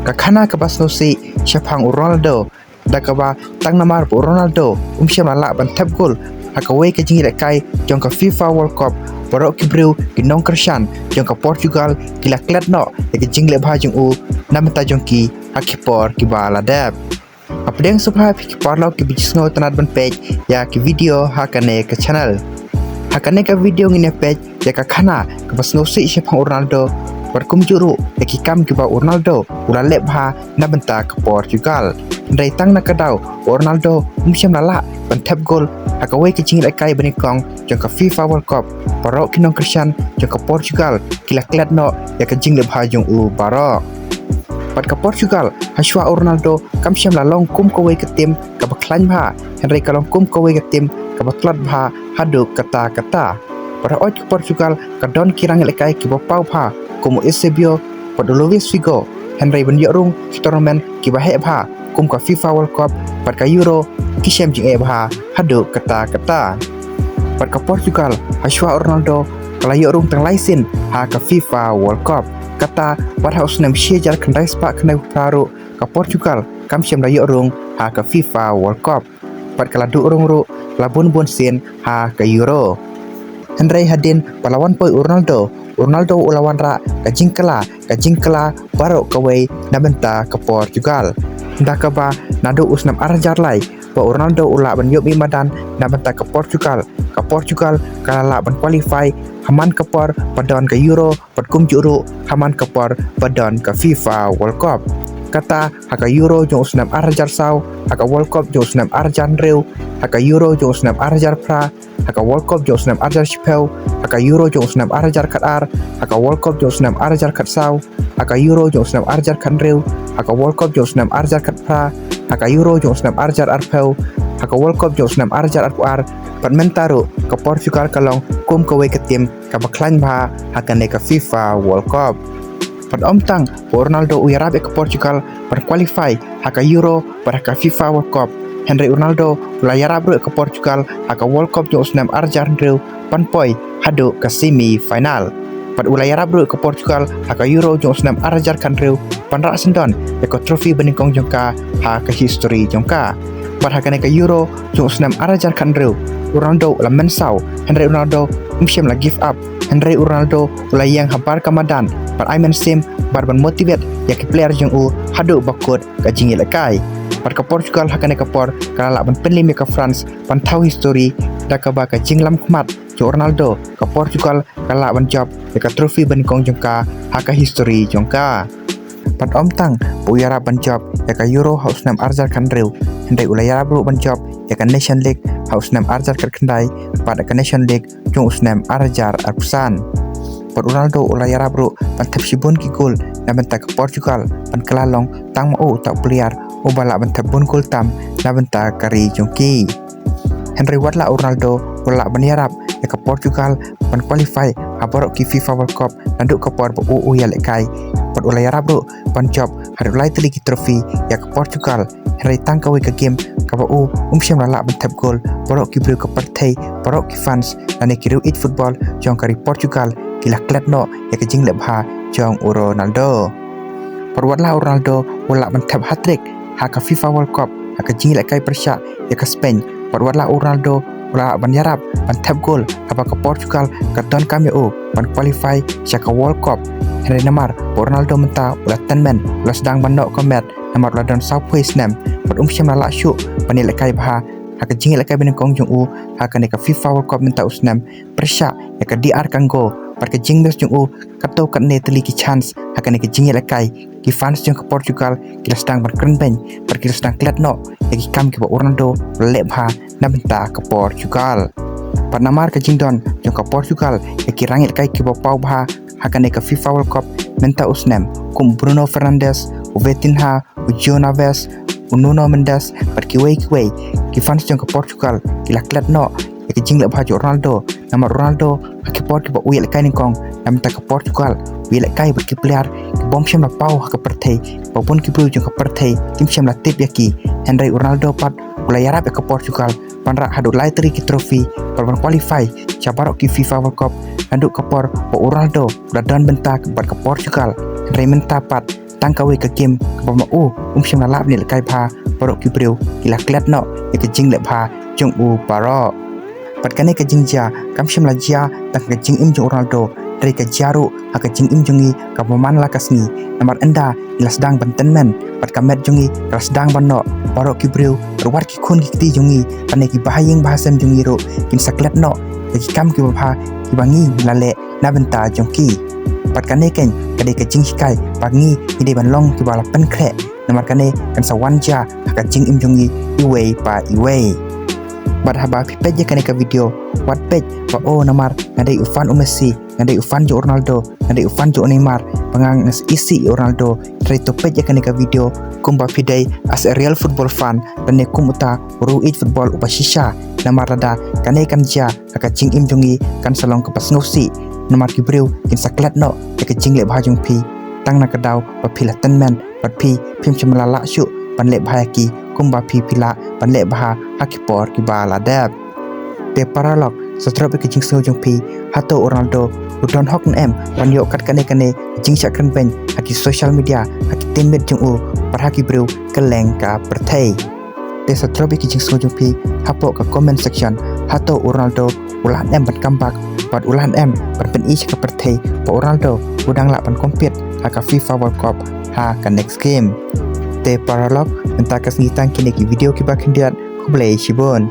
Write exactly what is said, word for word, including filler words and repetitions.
Ka khana kaba sngewsih shaphang u Ronaldo da kaba tang namar ba u Ronaldo um shym la lah ban thep gol ha kawei ka jingïalehkai jong ka FIFA World Cup, baroh ki briew ki nongkyrshan jong ka Portugal ki la klet noh ïa ka jingleh bha jong u na bynta jong ki ha ki por kiba la dep. Hapdeng sngewbha phi ki paralok kiba jingsngewtynnad ban peit ïa ki video ha kane ka channel. Ha kane ka video ngin ïa peit ïa ka khana kaba sngewsih shaphang u Ronaldo bad kumjuh ruh ïa ki kam kiba u Ronaldo u la leh bha na bynta ka Portugal. Hynrei tang na ka daw u Ronaldo um shym la lah ban thep gol ha kawei ka jingïalehkai banyngkong jong ka FIFA World Cup, baroh ki nongkyrshan jong ka Portugal ki la klet noh ïa ka jingleh bha jong u baroh. Bad ka Portugal ha shuwa u Ronaldo kam shym la long kum kawei ka tim kaba khlaiñ bha, hynrei ka long kum kawei ka tim kaba tlot bha haduh katta katta. Bad hooid ka Portugal ka don ki rangïalehkai kiba paw bha kum u Eusebio bad u Luis Figo, hynrei ban ïoh rung ki tournament kiba heh bha kum ka FIFA World Cup bad ka Euro ki shem jingeh bha haduh katta katta. Bad ka Portugal ha shuwa u Ronaldo ka la ïoh rung tang lai sien ha ka FIFA World Cup. Kata wat ha u snem shi hajar khyndai spah khyndai phew phra ruh ka Portugal kam shym la ïoh rung ha ka FIFA World Cup. Bad ka la duh rung ruh la bun bun sien ha ka Euro. Hynrei hadien ba la wan poi u Ronaldo, u Ronaldo u la wanrah ka jingkylla, ka jingkylla baroh kawei na bynta ka Portugal. Da kaba naduh u snem ar hajar lai ba u Ronaldo u lah ban ïoh mih madan na bynta ka Portugal, ka Portugal ka la lah ban qualify ha man ka por ba don ka Euro bad kumjuh ruh ha man ka por ba don ka FIFA World Cup. Kata ha ka Euro jong u snem ar hajar saw, ha ka World Cup jong u snem ar hajar hynriew, ha ka Euro jong u snem ar hajar phra, ha ka World Cup jong u snem ar hajar shiphew, ha ka Euro jong u snem ar hajar khatar, ha ka World Cup jong u snem ar hajar khatsaw, ha ka Euro jong u snem ar hajar khathynriew, ha ka World Cup jong u snem ar hajar khatphra, ha ka Euro jong u snem ar hajar arphew, ha ka World Cup jong u snem ar hajar arphew ar. Bad mynta ruh ka Portugal ka long kum kawei ka tim kaba khlaiñ bha ha kane ka FIFA World Cup. Bad ym tang ba u Ronaldo u ïarap ïa ka Portugal ban qualify ha ka Euro bad ha ka FIFA World Cup, hynrei u Ronaldo u la ïarap ruh ïa ka Portugal ha ka World Cup jong u snem ar hajar hynriew ban poi haduh ka semi final. Bad u la ïarap ruh ïa ka Portugal ha ka Euro jong u snem ar hajar khathynriew ban rah syndon ïa ka trophy banyngkong jong ka ha ka history jong ka. Bad ha kane ka Euro jong u snem ar hajar khathynriew u Ronaldo u la mynsaw, hynrei u Ronaldo um shym la give up, hynrei u Ronaldo u la ïeng habar ka madan ban ai mynsiem bad ban motivate ïa ki player jong u haduh ba kut ka jingïalehkai. Bad ka Portugal ha kane ka por ka la lah ban pynliem ïa ka France ban thaw history da kaba ka jinglam khmat jong u Ronaldo ka Portugal ka lah ban jop ïa ka trophy banyngkong jong ka ha ka history jong ka. Bad ym tang ba u ïarap ban jop ïa ka Euro ha u snem ar hajar khathynriew, hynrei u la ïarap ruh ban jop ïa ka Nation League ha u snem ar hajar khatkhyndai bad ïa ka Nation League jong u snem ar hajar arphew san. Bad u Ronaldo u la ïarap ruh ban thep shibun ki gol na bynta ka Portugal ban kylla long tang ma u uta u player uba lah ban thep bun gol tam na bynta ka ri jong ki. Hynrei wat la u Ronaldo u la lah ban ïarap ïa ka Portugal ban qualify ha baroh ki FIFA World Cup naduh ka por ba u u ïalehkai. Bad u la ïarap ruh ban jop haduh lai tylli ki trophy ïa ka Portugal. Hynrei tang kawei ka game kaba u um shym la lah ban thep gol, baroh ki briew ka pyrthei, baroh ki fans lane ki riewieid football jong ka ri Portugal ki la klet noh ïa ka jingleh bha jong u Ronaldo. Bad wat la u Ronaldo u lah ban thep hat-trick ha ka FIFA World Cup ha ka jingïalehkai pyrshah ïa ka Spain, bad wat la u Ronaldo u la lah ban ïarap ban thep gol haba ka Portugal ka donkam ïa u ban qualify sha ka World Cup, hynrei namar ba u Ronaldo mynta u la tymmen, u la sdang ban noh ka met namar u la don sawphew snem, bad um shym la lah shuh ban ïalehkai bha ha ka jingïalehkai banyngkong jong u ha kane ka FIFA World Cup mynta u snem pyrshah ïa ka D R Congo. Bad ka jingmiss jong u katto katne tylli ki chance ha kane ka jingïalehkai, ki fans jong ka Portugal ki la sdang ban kren beiñ bad ki la sdang klet noh ïa ki kam kiba u Ronaldo u la leh bha na bynta ka Portugal. Bad namar ka jingdon jong ka Portugal ïa ki rangïalehkai kiba paw bha ha kane ka FIFA World Cup mynta u snem, kum u Bruno Fernandes, u Vitinha, u João Neves, u Nuno Mendes bad kiwei kiwei, ki fans jong ka Portugal ki la klet noh ïa ka jingleh bha jong u Ronaldo. Namar u Ronaldo ha ki por kiba u ïalehkai nyngkong na bynta ka Portugal u ïalehkai bad ki player kiba um shym la paw ha ka pyrthei, ba bun ki briew jong ka pyrthei kim shym la tip ïa ki. Hynrei u Ronaldo pat u la ïarap ïa ka Portugal ban rah haduh lai tylli ki trophy bad ban qualify sha baroh ki FIFA World Cup naduh ka por ba u Ronaldo u la don bynta bad ka Portugal. Hynrei mynta pat tang kawei ka game kaba ma u um shym la lah ban lehkai bha, baroh ki briew ki la klet noh ïa ka jingleh bha jong u baroh. Bad kane ka jingjia kam shym la jia tang ha ka jingim jong u Ronaldo, hynrei ka jia ruh ha ka jingim jong ngi kaba man la ka sngi. Namar ynda ngi la sdang ban tymmen, bad ka met jong ngi ka la sdang ban noh, baroh ki briew, wat ki khun ki kti jong ngi, lane ki bahaïing bahasem jong ngi ruh kin sa klet noh ïa ki kam kiba bha kiba ngi la leh na bynta jong ki. Bad kane keiñ ka dei ka jinghikai ba ngi ngi dei ban long kiba la pynkhreh, namar kane kan sa wan jia ha ka jingim jong ngi iwei pa iwei. Bad haba phi peit ïa kane ka video, wat peit ba, oh, namar nga dei u fan u Messi, nga dei u fan jong u Ronaldo, nga dei u fan jong u Neymar, ba nga nga isih ïa u Ronaldo. Hynrei to peit ïa kane ka video kumba phi dei as a real football fan, lane kum uta u ruh ïeit football uba shisha. Namar lada kane kan jia ha ka jingim jong ngi, kan sa long kaba sngewsih, namar ki briew kin sa klet noh ïa ka jingleh bha jong phi tang na ka daw ba phi la tymmen, bad phi phim shym la lah shuh ban leh bha ïa ki kumba phi phi lah ban leh bha ha ki por kiba la dep. Te paralok, sa drop ïa ka jingsngew jong phi, hato u Ronaldo u don hok ne em ban ïoh kat kane kane ka jingshah kren beiñ ha ki social media, ha ki teammate jong u, bad ha ki briew kylleng ka pyrthei? Te sa drop ïa ka jingsngew jong phi hapoh ka comment section. Hato u Ronaldo u lah ne em ban come back, bad u lah ne em ban pyni sha ka pyrthei ba u Ronaldo u dang lah ban compete ha ka FIFA World Cup ha ka next game? Te paralok, mynta ka sngi tang kine ki video kiba khyndiat. Khublei shibun.